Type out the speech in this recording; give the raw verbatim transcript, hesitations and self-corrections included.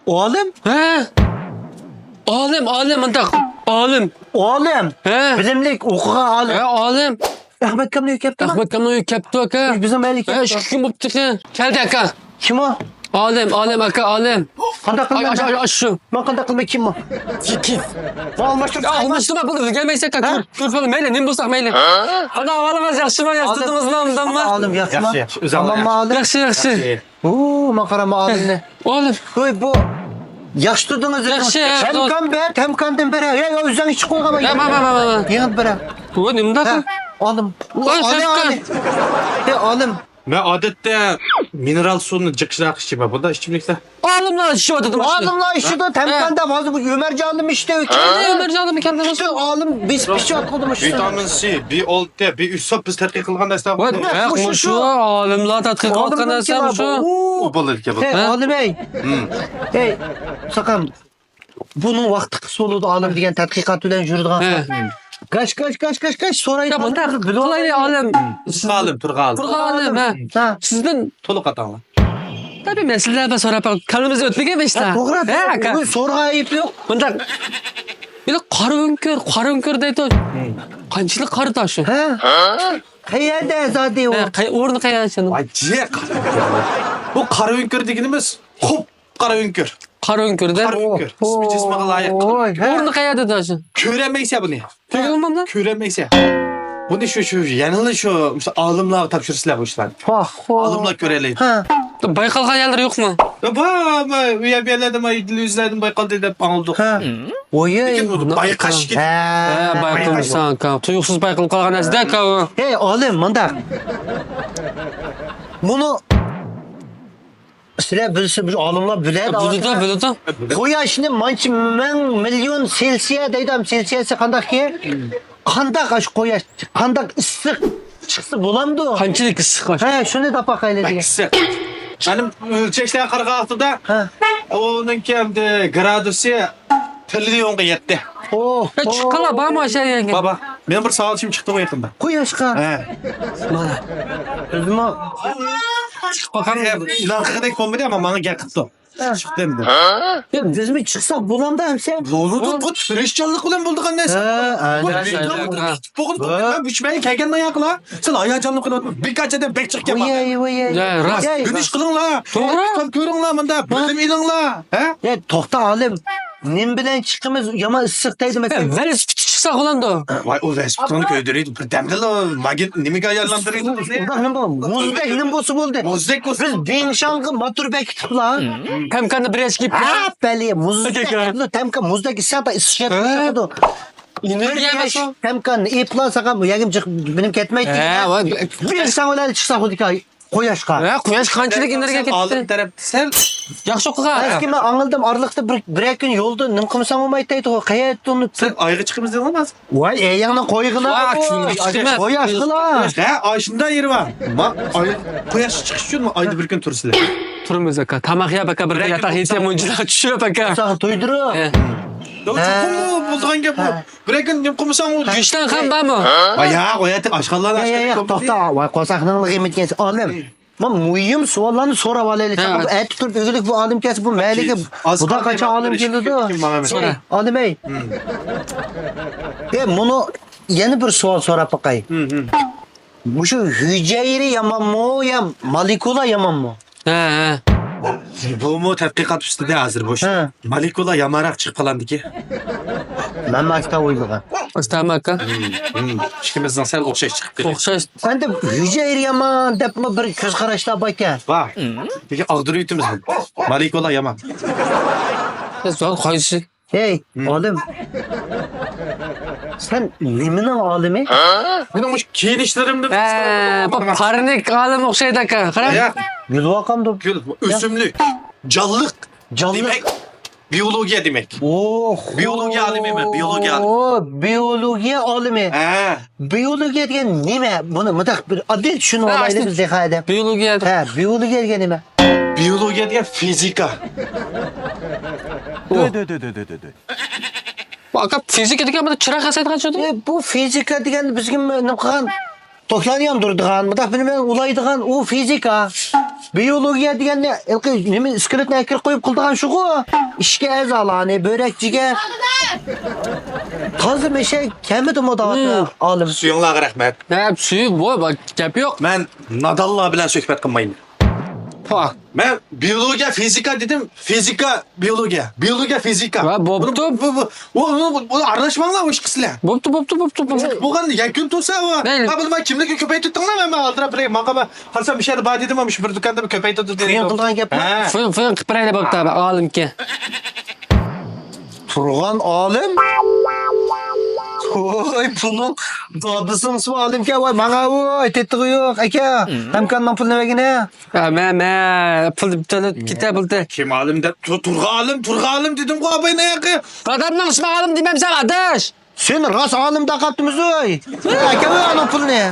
ئالىم؟ ھە. ئالىم، ئالىم، مۇنداق. ئالىم. ئالىم. ھە. بىلىملىك، ئوقۇغان ئالىم. ھە، ئالىم. ئەخمەت ئاكامنىڭ ئۆيى كەپتۇ. ئەخمەت ئاكامنىڭ ئۆيى كەپتۇ، ئاكا. بىزنىڭ مەھەللىگە ھە، كەپتۇ. ئىككى كۈن بوپتۇ. كەلدى، ئاكا. كىم ئۇ؟ ئالىم، ئالىم، ئاكا، ئالىم. قانداق قىلىمەن؟ ئاي، ئاي، ئاي، شۇ. مەن قانداق قىلىمەن؟ كىم ئۇ؟ كىم؟ مەن ئالماشتۇرۇپ يا، ئالماشتۇرما، بۇ ئۆگەنمەيسەن، ئاكا. ھە؟ كۆر، كۆر، مەيلى، نېمە بولساق مەيلى. قانداق ئەھۋالىڭىز، ياخشىمۇ؟ ياخشى تۇردىڭىزمۇ، ئوبدانمۇ؟ ئالىم، ياخشىمۇ؟ ياخشى، ياخشى. ئۆزۈڭ ئامانمۇ ئالىم؟ ياخشى، ياخشى. ئۇ، ماڭا قارا، ماۋۇ ئالىمنى. ئالىم. ۋوي، بۇ ياخشى تۇردىڭىز. ياخشى، ياخشى. تەمكان بەر، تەمكاندىن بەر. يا، يا، ئۆزۈڭ ئىچىپ قويغان. يا، ما، ما، ما، ما. يېڭىپ بەر. بۇ نېمىنداق؟ ھە، ئالىم. ۋوي، ئالىم، تەمكان. ئالىم. ھە، ئالىم. مەن ئادەتتە مىنېرال سۇنى جىق ئىچىمەن. بۇنداق ئىچىملىكلەر. ئالىملار ئىچىۋاتىدۇ مانا شۇنى. ئالىملار ئىچىدۇ، ھە؟ تەمكان دەپ ھازىر بۇ ئۆمەرجان ئالىم ئىچتى. كەلدى ئۆمەرجان ئالىم، كەلدى. ئالىم بېسىپ ئىچىۋاتقۇدۇ مۇشۇ. ۋىتامىن سى، بى ئالتە، بى ئۈچ ساپ بىز تەتقىق قىلغان نەرسە. ۋاي، مۇشۇ، مۇشۇ ئالىملار تەتقىق قىلغان نەرسە مۇشۇ. ئۇ بولىدىكەن بۇ. ھە، ھە؟ ئالىم ئەي. ئەي، ساقام. بۇنىڭ ۋاقتى قىس بولىدۇ، ئالىم دېگەن تەتقىقات بىلەن يۈرىدىغان. ھە. گاش، گاش، گاش، گاش، گاش سورايدۇ. يا، بۇنداق قىلايلى، ئالىم. تۇرغان ئالىم، تۇرغان ئالىم، ھە. ھە. سىزدىن تولۇق ئاتاڭلار. تەبىئىي، مەسىلىلەر بىلەن سوراپ، كاللىمىزدىن ئۆتمىگەن بۇ ئىشلار. ھە، توغرا. ھە، ئاكا. بۇ سورىغان ئەيىب يوق. بۇنداق. بىلە قارا ئۆڭكۈر، قارا ئۆڭكۈر دەيدۇ. قانچىلىك قارا تاش ئۇ؟ ھە. قەيەردە زادى ئۇ؟ ھە، قەي-، ئورنى قەيەردە شۇنىڭ؟ ۋاي، جىق. بۇ قارا ئۆڭكۈر دېگىنىمىز خوپ. قارا ئۆڭكۈر. قارا ئۆڭكۈردە؟ قارا ئۆڭكۈر. ئىسمى جىسمىغا لايىق. ۋوي، ھە. ئورنى قەيەردە داشۇ؟ كۆرەلمەيسەن بۇنى. كۆرگىنىڭ بارمۇ؟ كۆرەلمەيسەن. بۇنى شۇ، شۇ، يەنىلا شۇ، مۇشۇ ئالىملارغا تاپشۇرىسىلەر بۇ ئىشلارنى. ۋاھ، ۋاھ. ئالىملار كۆرەلەيدۇ. ھە. بايقالغان يەرلىرى يوقمۇ؟ بار، بار، ئۇ يەر، بۇ يەردە، مانا، تېلېۋىزورلاردىن بايقالدى دەپ ئاڭلىدۇق. ھە. ۋوي، لېكىن بۇنى بايقاش كېرەك. ھە، ھە، بايقالمىسا، ئاكا. تۇيۇقسىز بايقىلىپ قالغان نەرسە-دە، ئاكا، ئۇ. ھەي، ئالىم، مۇنداق. بۇنى سىلەر بىلسە، بىز ئالىملار بىلەدۇ. بىلىدۇ، بىلىدۇ. قۇياشنى مانچە مىڭ مىليون سېلسىيە دەيدۇ، سېلسىيەسى قانداقكەن؟ قانداق ئاشۇ قۇياش، قانداق ئىسسىق چىقسا بولامدۇ؟ قانچىلىك ئىسسىق ئاشۇ؟ ھە، شۇنى تاپاقايلى دېگەن. ئىسسىق. مېنىڭ ئۆلچەشلەرگە قارىغان ۋاقتىدا، ھە. ئۇنىڭكى ئەمدى گرادۇسى تىرىليونغا يەتتى. ئوھ، ئە، چۈشۈپ قالا بارمۇ ئاشۇ يەرگە؟ بابا، مېنىڭ بىر ساۋاقدىشىم چىقتى ئۇ يېقىندا. قۇياشقا. ھە. مانا. بىزمۇ. ئېلان قىلغۇدەك بولمىدى، ئەمما ماڭا گەپ قىپتۇ. ھە. چىقتى ئەمدى. يا، بىزمۇ چىقساق بولامدا ئەمسە؟ بولىدۇ، بۇ تىرىشچانلىق بىلەن بولىدىغان نەرسە. ھە، بۇ ھە، ھە، ھە. بۇ مەن بۈچمەيلى كەلگەن ئاياقلا. سەن ھاياجانلىق قىلىۋاتما. بىر قانچە ئادەم بەك چىقىپ كەلمەيدۇ. ۋاي، ۋاي، ۋاي. يا، راست. يا، گۈنۈش قىلىڭلار. توغرا. كىتاب كۆرۈڭلار مۇندا. بىلىم ئېلىڭلار. ھە؟ يا، توختا ئالىم. نېمە بىلەن چىقىمىز؟ يامان ئىسسىق دەيدۇ مەسىلەن. ۋېلىسىپىتكە چىقساق بولامدۇ؟ ۋاي، ئۇ ۋېلىسىپىتىڭنى كۆيدۈرىدۇ. بىردەمدىلا ماگنىت نېمىگە ئايلانمىدى؟ ئۇنداق نېمە بولمىسا بولدى. مۇزدەك نېمە بولسا بولدى. مۇزدەك بولسا. بىز بىڭشاڭغا ماتور بەكىتىپلا. تەمكاندا بىر يەشكە يېپىپ. ھە، بەلى، مۇزدەك. تەمكان مۇزدەك ئىسسىق، ئىسسىق چىقىدۇ. ئېنېرگىيە ئەمەس ئۇ. تەمكاننى ئېپلا ساقام، يەگىم جىق، بىلىم كەتمەيتتى. ھە، ۋاي. بىر ساڭ بىلەن چىقساق بولدىكەن. قۇياشقا. ھە، قۇياش قانچىلىك ئېنېرگىيە كېتىپتۇ. ئالىم تەرەپ سەل ياخشى ئوقۇغان. بەلكى مەن ئاڭلىدىم، ئارىلىقتا بىر، بىرەر كۈن يولدا نېمە قىلمىساڭ بولمايدۇ دەيدىغۇ، قەيەردە تۇرۇپ. سەن ئايغا چىقىمىز دېدىڭمۇ؟ ۋاي، ئەيەڭنى قويغىنا. ۋاي، چۈشۈنمىدىم. قۇياشقىلا. ھە، ئاي شۇنداق يېرى بار. ما، ئاي، قۇياشقا چىقىش ئۈچۈن ئايدا بىر كۈن تۇرسىلەر. تۇرىمىز ئاكا. تاماق يەپ ئاكا، بىر ياتاق يېتىپ مۇنچىلار چۈشۈپ ئاكا. ساڭا تويدۇرۇپ. ھە. چوقۇممۇ بولىدىغان گەپ بۇ. بىر كۈن نېمە قىلمىساڭ ئۇ. گۆشتەن خام بارمۇ؟ ۋاي ياق، ئۇ يەردە ئاشخانىلار. ياق، ياق، ياق، توختا. ۋاي، قورساقنىڭلىقى يېمىدىكەنسەن، ئالىم. مەن مۇھىم سوئاللارنى سوراپ ئالايلى. ھە. ئەتە تۇرۇپ ئۆگىنىپ بۇ ئالىم كەلسە، بۇ مەھەللىگە بۇدا قاچان ئالىم كېلىدۇ؟ سوراڭ. ئالىم ئەي. ئە، مۇنۇ يەنە بىر سوئال سوراپ باقاي. مۇشۇ ھۈجەيرە يامانمۇ يا مولېكۇلا يامانمۇ؟ ھە، ھە. بۇمۇ تەتقىقات ئۈستىدە ھازىر بۇ ئىش. ھە. مولېكۇلا يامانراق چىقىپ قالامدىكى. مەن ماكتا ئويلىغان. ئۇستام ئاكا. ئىككىمىزنىڭ سەل ئوخشاش چىقىپ كېتىدۇ. ئوخشاش. ئەمدى ھۈجەيرە يامان دەپمۇ بىر كۆز قاراشلار باركەن. بار. لېكىن ئاغدۇرۇۋېتىمىز بۇنى. مولېكۇلا يامان. سوئال قايسى؟ ھەي، ئالىم. سەن نېمىنىڭ ئالىمى؟ مېنىڭ مۇشۇ كىيىنىشلىرىمنى. ھە، بۇ پارنىك ئالىم ئوخشايدۇ ئاكا. قارا. ياق. گۈل ۋاقامدۇ. گۈل، ئۆسۈملۈك، جانلىق. جانلىق. دېمەك، بىيولوگىيە دېمەك. ئوھ. بىيولوگىيە ئالىمى مەن، بىيولوگىيە ئالىمى. ئوھ، بىيولوگىيە ئالىمى. ھە. بىيولوگىيە دېگەن نېمە؟ بۇنى مۇنداق بىر ئاددىي چۈشىنىۋالايلى بىز دېخى ئادەم. بىيولوگىيە. ھە، بىيولوگىيە دېگەن نېمە؟ بىيولوگىيە دېگەن فىزىكا. دۆ، دۆ، دۆ. بۇ ئاكا فىزىكا دېگەن بۇ چىراغ ياسايدىغان شۇ. ئە، بۇ فىزىكا دېگەن بىزگە نېمە قىلغان؟ توكلارنى ياندۇرىدىغان، مۇنداق بىلمەن ئۇلايدىغان، ئۇ فىزىكا. بىيولوگىيە دېگەننى ھېلىقى نېمە ئىسكىلىتنى ئەكىرىپ قويۇپ قىلىدىغان شۇغۇ. ئىچكى ئەزالارنى، بۆرەك، جىگەر. تازا مېشەك كەمىدىمۇ دەۋاتىدۇ ئالىم. سۈيۈڭلارغا رەھمەت. ھە، سۈيۈڭ، بۇ، بۇ گەپ يوق. مەن نادانلار بىلەن سۆھبەت قىلمايمەن. ھا. مەن بىيولوگىيە، فىزىكا دېدىم. فىزىكا، بىيولوگىيە. بىيولوگىيە، فىزىكا. ھە، بوپتۇ. بۇ، بۇ، بۇ، بۇ، بۇ، بۇ ئارىلاشماڭلار ئۇ ئىش قىلسىلەر. بوپتۇ، بوپتۇ، بوپتۇ، بوپتۇ. بولغان يەكۈن تۇرسا ئۇ. مەن ھە، بۇنىڭ كىملىكى كۆپەيتىپتىڭلار، مەن، مەن ئالدىراپ بېرەي. ماڭا، ماڭا. قارىسام، مۇشۇ يەردە بار دېدىم، مۇشۇ بىر دۇكاندا كۆپەيتىدۇ دېدىم. قىيىن قىلىدىغان گەپمۇ؟ ھە. فىلىم، فىلىم قىلىپ بېرەيلى بوپتۇ، ئالىمكەن. تۇرغان ئالىم؟ ۋوي، بۇنىڭ دادىسىنىڭ ئىسمى ئالىمكەن، ۋاي، ماڭا، ۋوي، تېتىغۇ يوق، ئەكە. ھەمكارنىڭ پۇلىنى بەرگىنە. ھە، مەن، مەن، پۇل، پۇل، كېتە پۇلدى. كىم ئالىم دەپ، تۇ-، تۇرغان ئالىم، تۇرغان ئالىم دېدىمغۇ، ئاباينىڭ ھېقى. دادامنىڭ ئىسمى ئالىم دېمەمسەن، ئاداش. سەن راست ئالىم دەپ قاپتىمىز، ۋوي. ئەكە، ۋوي، ئانىڭ پۇلىنى.